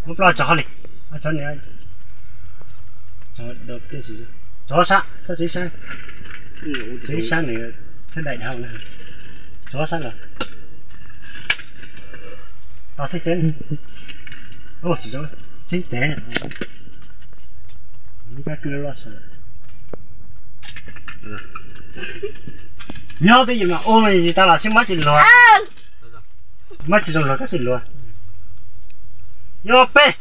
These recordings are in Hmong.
Muab plaub tso hauv li. Tso sab, tso ib sab, tso ib sab nws thiaj dai dhau na. Tso sab los. Tau xib xeeb, xib tev, kab kwj loj saud. Nyob twj ywm mas ua tsis tau los sib muab tsis luag. Muab tsis zoo luag kab tsis luag. Yuav peb.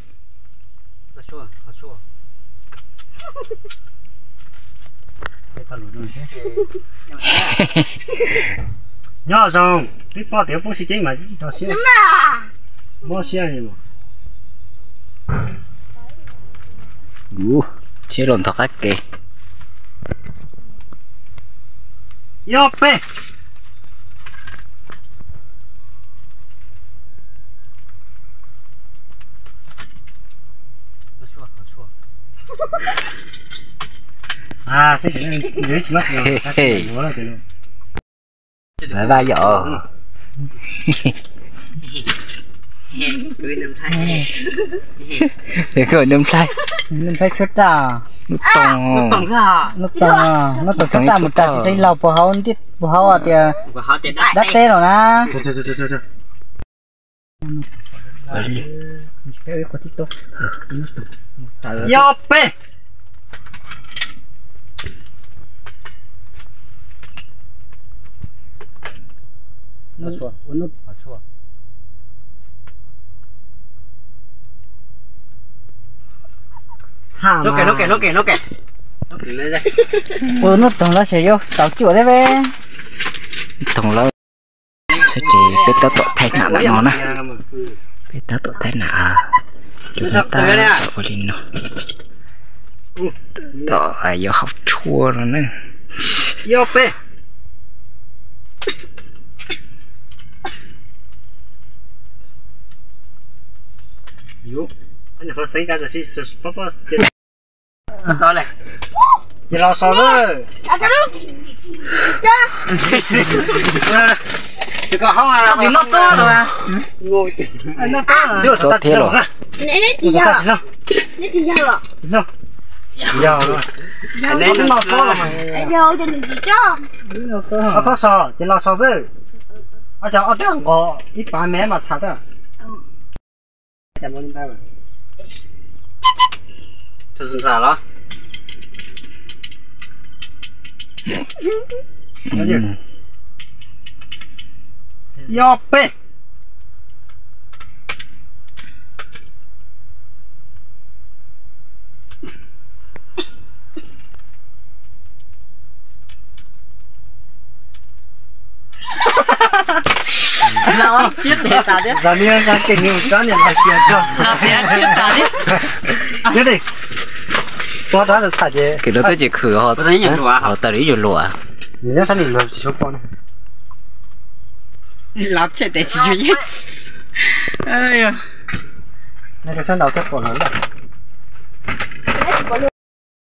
Nyob zoo, twb paub tias poob sib ceeb mas tsis tau siab. Mob siab li mas. Thiab los ntog qab ke. Yuav peb. Vaj yom. Nws nplhaib, nws nplhaib tshuab raj. Lub toog, lub toog, lub toog tshuab raj mus rau tsis xeeb laug puag hauv, puag hauv tias dab teb los na. Yuav peb. Ua nub toog lawm ces yuav tau cuam thiab peb. Toog lawm. Ces peb tab tom thaij nam ntawm no na. Peb tab tom thaij nam, ua li no. Tom yuav haus tshuaj no na. Yuav peb. Ces los so lawm. Tsis thiab los. Ob txhob so ces los so xwb. Ob cov ob txhob nqos ib pav me mas txham tag. Yuav peb. Zam li ntawd ces nws rov niam los xias tso. Thiab li, pov rov txham ces kws rau twb ces khwm ho tawm ib yug luam. Nws nyob sab nim luag tsis tshua pom na. Los tshem tes tsis tshua yeej. Sab nraud thiab pom no.